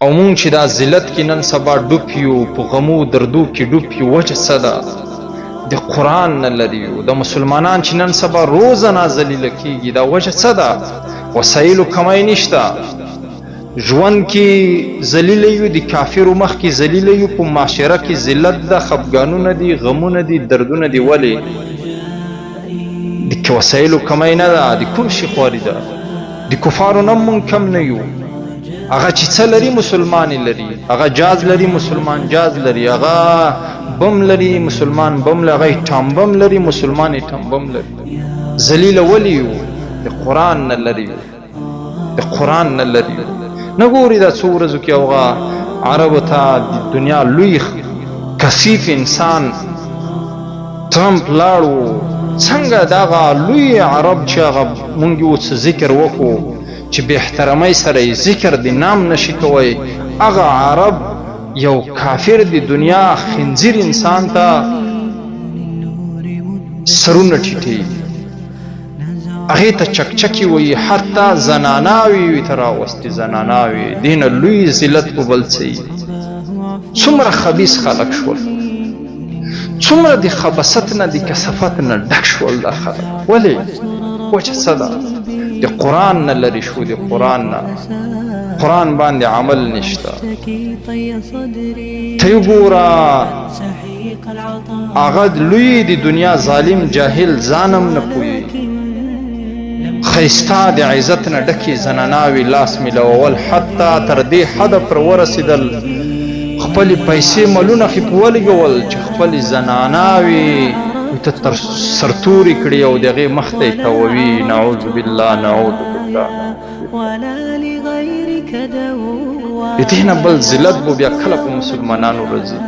او مونږ چې دا ذلت کې نن سبا ډوب یو، په غمو دردو کې ډوب یو، وجه څه ده؟ د قرآن نه لري یو. د مسلمانان چې نن سبا روزانه ذلیله کیږي، دا وجه څه ده؟ وسایلو کمی نشته، ژوند کې ذلیل یو، د کافرو مخ کې ذلیل یو، په معاشره کې ذلت ده، خفګانونه دي، غمونه دي، دردونه دي. ولې؟ د وسایلو کمی نه ده، د کوم شي خواري ده؟ د کفارو نه مونږ کم نه یو. هغه چې څه لري مسلمان لري، هغه جاز لري مسلمان جاز لري، هغه بم لري مسلمان بم لري، هغه ټام بم لري مسلمان ټام بم لري. ذلیل ولې یو؟ د قرآن نه لري یو، د قرآن نه لري یو. نه ګوري دا څو ورځو کې هغه عربو ته د دنیا لوی کثیف انسان ټرمپ لاړ و، څنګه دغه لوی عرب چې هغه مونږ یې اوس ذکر وکړو چې بې احترامۍ سره یې ذکر د نام نشي کوی، هغه عرب یو کافر د دنیا خنزیر انسان ته سرونه ټیټوي، هغې ته چکچکې وایي، حتی زناناوې یې ته راوستې، زناناوې دې نه لوی ذلت په بل څه وي. څومره خبیث خلک شول، څومره د خبثت نه د کثافت نه ډک شول دا خلک. ولې؟ وجه څه ده؟ د قرآن نه لرې شو، د قرآن نه، قرآن باندې عمل نشته. ته وګوره هغه لوی د دنیا ظالم جاهل ځان هم نه پوهېږي، ښایسته د عزت نه ډکې زناناوې لاس میلول، حتی تر دې حده پر ورسېدل خپلې پیسې ملونه خې په ولګول چې خپلې زناناوې ته تر سرتورې کړي او د هغې مخ ته یې تووي. نعوذ بالله، نعوذ بالله. د دې نه بل ذلت به بیا کله په مسلمانانو راځي؟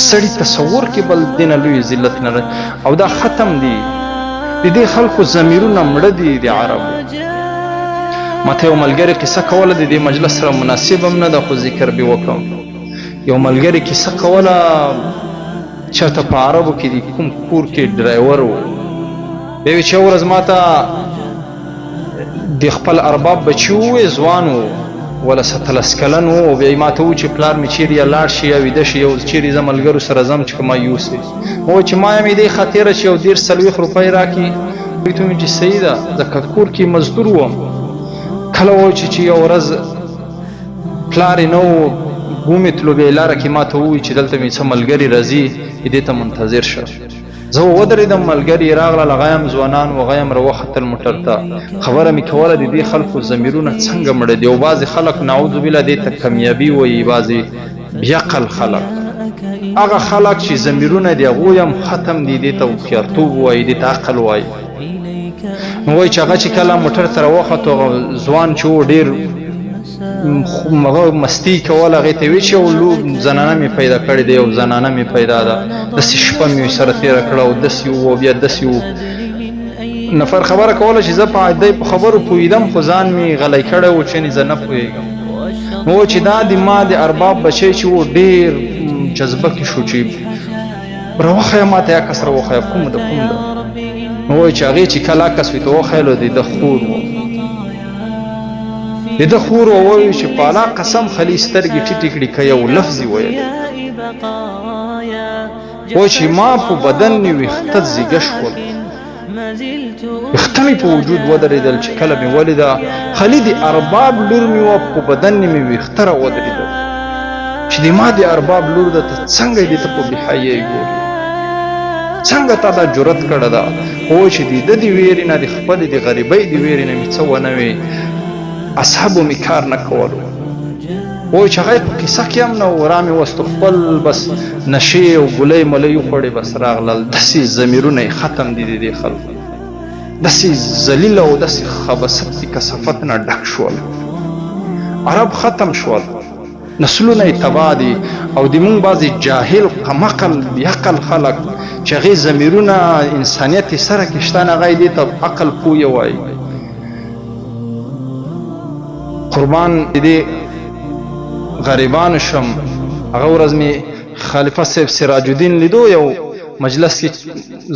سړي تصور کې بل دې نه لوی ذلت نه راځي. او دا ختم دي، د دې خلکو ضمیرونه مړه دي. د عربو ماته یو ملګری قصه کوله، د دې مجلس سره مناسب هم نه ده خو ذکر به وکړم. یو ملګری قصه کوله، چېرته په عربو کې د کوم کور کې ډرایور و، بیا وی چې یوه ورځ ماته د خپل ارباب بچي ووی، ځوان و ولا 17 کلن و، بیا یې ماته وو چې پلار مې چیرې یا لاړ شي یا ویده شي، یو چیرې زه ملګرو سره ځم چې که ما یوسي. و چې ما یې دې خاطره چې یو 30 40 روپۍ راکړي، ورته ومې چې صحیح ده، ځکه کور کې مزدور وم. کله و چې یو ورځ پلار یې نه و، ومې تلو، بیا یې لاره کې ما ته وویل چې دلته مې څه ملګري راځي، دې ته منتظر شه. زه ودرېدم، ملګري یې راغلل، هغه هم ځوانان وو، هغه هم راوختل موټر ته. خبره مې کوله د دې خلکو ضمیرونه څنګه مړه دي، او بعضې خلک نعوذ بالله دې ته کمیابي وایي، بعضې بیعقل خلک، هغه خلک چې ضمیرونه د هغوی هم ختم دي، دې ته هوښیارتوب وایي، دې ته عقل وایي. نو وایي چې هغه چې کله موټر ته راوختو، هغه ځوان چې و ډېر هغه مستي کوله، هغې ته وی چې یو لور زنانه مې پیدا کړې ده، یو زنانه مې پیدا ده، داسې شپه مې سره تېره کړه او داسې وو او بیا داسې وو. نفر خبره کوله چې زه په دی په خبرو پوهېدم خو ځان مې غلی کړی و چې زه نه پوهېږم. نو چې دا د ما د ارباب بچی چې و ډېر جذبه کې شو چې راوښیه ما ته عکس راوښیه، کوم ده کوم ده. نو وایي چې هغې چې کله عکس ورته وښیلو د ده خور و، د ده خور و. وایي چې په الله قسم خلي سترګې ټیټې کړي که یو لفظ یې ویلی. وایي چې ما په بدن مې ویښته زیږه شول، ویښته مې په وجود ودرېدل چې کله مې ولیده خلي د ارباب لور مې وه، په بدن مې ویښته را ودرېدل چې د ما د ارباب لور ده، ته څنګه دې ته په بېحیایۍ ګورې، څنګه تا دا جرأت کړی ده؟ خو چې د ده د ویرې نه، د خپلې د غریبۍ د ویرې نه مې څه ونه وې، اعصابو مې کار نه کولو. وایي چې هغه یې په قصه کې هم نه و، را مې وستو خپل بس نشې او ګولۍ ملۍ وخوړې، بس راغلل. داسې ضمیرونه یې ختم دي د دې خلکو، داسې ذلیل او داسې خبثت د کثافت نه ډک شول، عرب ختم شول، نسلونه یې تباه دي. او د مونږ بعضې جاهل قمقل بیعقل خلک چې هغې ضمیرونه انسانیت یې سره کې شته نه، هغه یې دې ته عقل پوه وایي. قربان دې غریبانو شم. هغه ورځ مې خلیفه صاحب سراج الدین لیدو، یو مجلس کې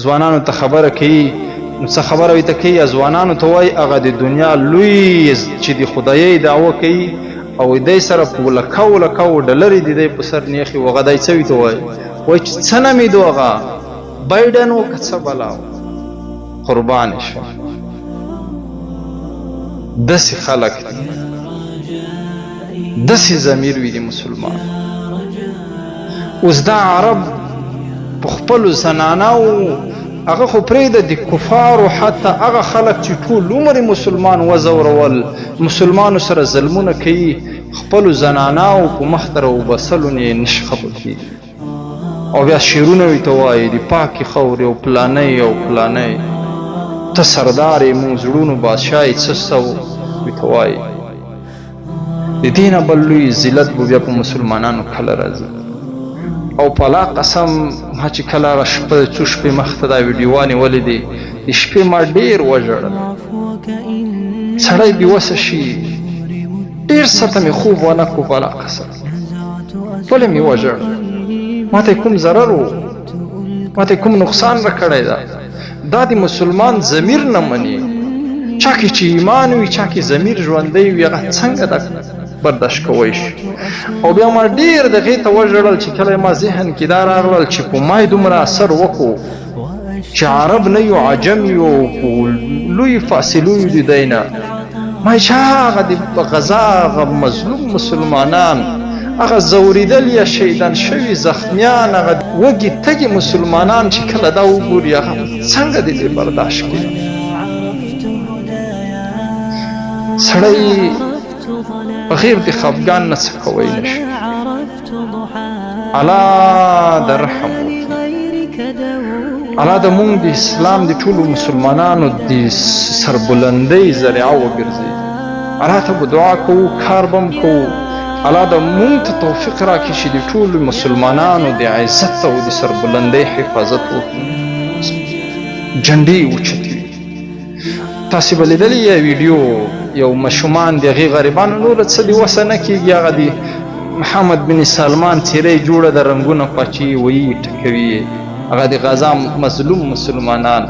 ځوانانو ته خبره کوي، نو څه خبره ورته کوي، ځوانانو ته وایي هغه د دنیا لوی چې د خدایۍ دعوه کوي او دی سره په لکاو لکاو ډلرې دي دی په سر نیخي وغه دی څه ویته وایي، وایي چې څه نومېدو هغه بایډن و که څه بلا و، قربان شم. داسې خلک دي، داسې ضمیر وي د مسلمان. اوس دا عرب په خپلو زنانو هغه خو پرېږده، د کفارو حتی هغه خلک چې ټول عمر یې مسلمان وځورول، مسلمانو سره ظلمونه کوي، خپلو زنانو په مخ ته راوبسلو نه یې نشي خفه کېږي. او بیا شعرونه ورته وایي د پاکې خاورې او پلانۍ او پلانۍ، ته سردار یې موږ زړونو بادشاه یې، څه څه ورته وایي. د دې نه بل لوی ذلت به بیا په مسلمانانو کله راځي؟ او په الله قسم ما چې کله هغه شپه څو شپې مخته دا ویډیوانې ولیدې، د شپې ما ډېر وژړل. سړی بېوسه شي، ډېر څه ته مې خوب ونه کړو، په الله قسم ولې مې وژړل؟ ما ته کوم ضرر و، ما ته کوم نقصان راکړی ده؟ دا د مسلمان ضمیر نه مني. چا کې چې ایمان وي، چا کې ضمیر ژوندی وي، هغه څنګه دا برداشت کوی شي؟ او بیا ما ډېر دغې ته وژړل چې کله ما ذهن کې دا راغلل چې په ما یې دومره اثر وکړو چې عرب نه یو، عجم یو، په لوی فاصلو یو د دی نه. ما چې هغه د غزا هغه مظلوم مسلمانان، هغه ځورېدل یا شهیدان شوي زخمیان، هغه وږي تږي مسلمانان چې کله دا وګوري، هغه څنګه د دې برداشت کوي؟ سړی بغیر د خفګان نه څه کوی نه شي. الله د رحم وکړي، الله د مونږ د اسلام د ټولو مسلمانانو د سربلندۍ ذریعه وګرځي. الله ته به دعا کوو، کار به هم کوو. الله د مونږ ته توفیق راکړي چې د ټولو مسلمانانو د عزت او د سربلندۍ حفاظت وکړو. جنډې اوچتې وي. تاسې به لیدلې یا ویډیو، یو ماشومان د هغې غریبانو نور څه د وسه نه کېږي، هغه د محمد بن سلمان څېره یې جوړه ده، رنګونه پاچي ویي ټکوي یې. هغه د غزا مظلوم مسلمانان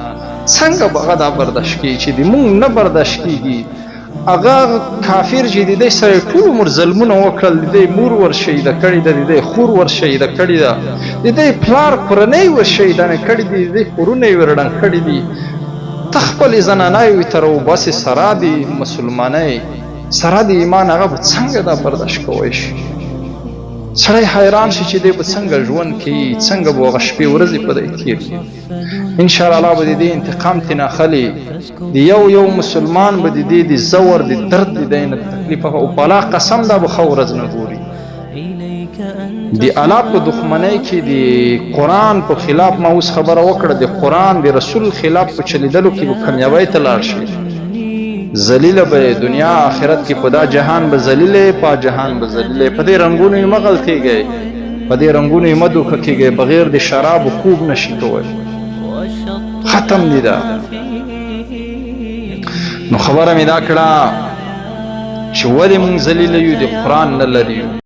څنګه به هغه دا برداشت کوي چې د مونږ نه برداشت کېږي؟ هغه کافر چې د دی سره ټول عمر ظلمونه وکړل، د دی مور ور شهیده کړې ده، د دی خور ور شهیده کړې ده، د دی پلار کورنۍ ور شهیدانه کړې دي، د دی کورونه یې ور ړنګ کړي دي، ته خپلې زنانایوې ته راوباسې سره د مسلمانۍ، سره د ایمان، هغه به څنګه دا برداشت کوی شي؟ سړی حیران شي چې دی به څنګه ژوند کوي، څنګه به هغه شپې ورځې په دی تېر کړي. ان شاء الله به د دې انتقام ترې اخلي، د یو یو مسلمان به د دې د زور د درد د دی نه تکلیف او په الله قسم دا به ښه ورځ نه ګوري. د الله په دښمنۍ کې د قرآن په خلاف ما اوس خبره وکړه، د قرآن د رسول خلاف په چلیدلو کې به کامیابۍ ته لاړ شي، ذلیله به یې دنیا آخرت کې، په دا جهان به ذلیله یې، په جهان به ذلیله یې. په دې رنګونو یې مه غلطېږئ، په دې رنګونو یې مه دوکه کېږئ، بغیر د شرابو خوب نشي کوی، ختم دي دا. نو خبره مې دا کړه چې ولې موږ ذلیله یو، د قرآن نه لري یو.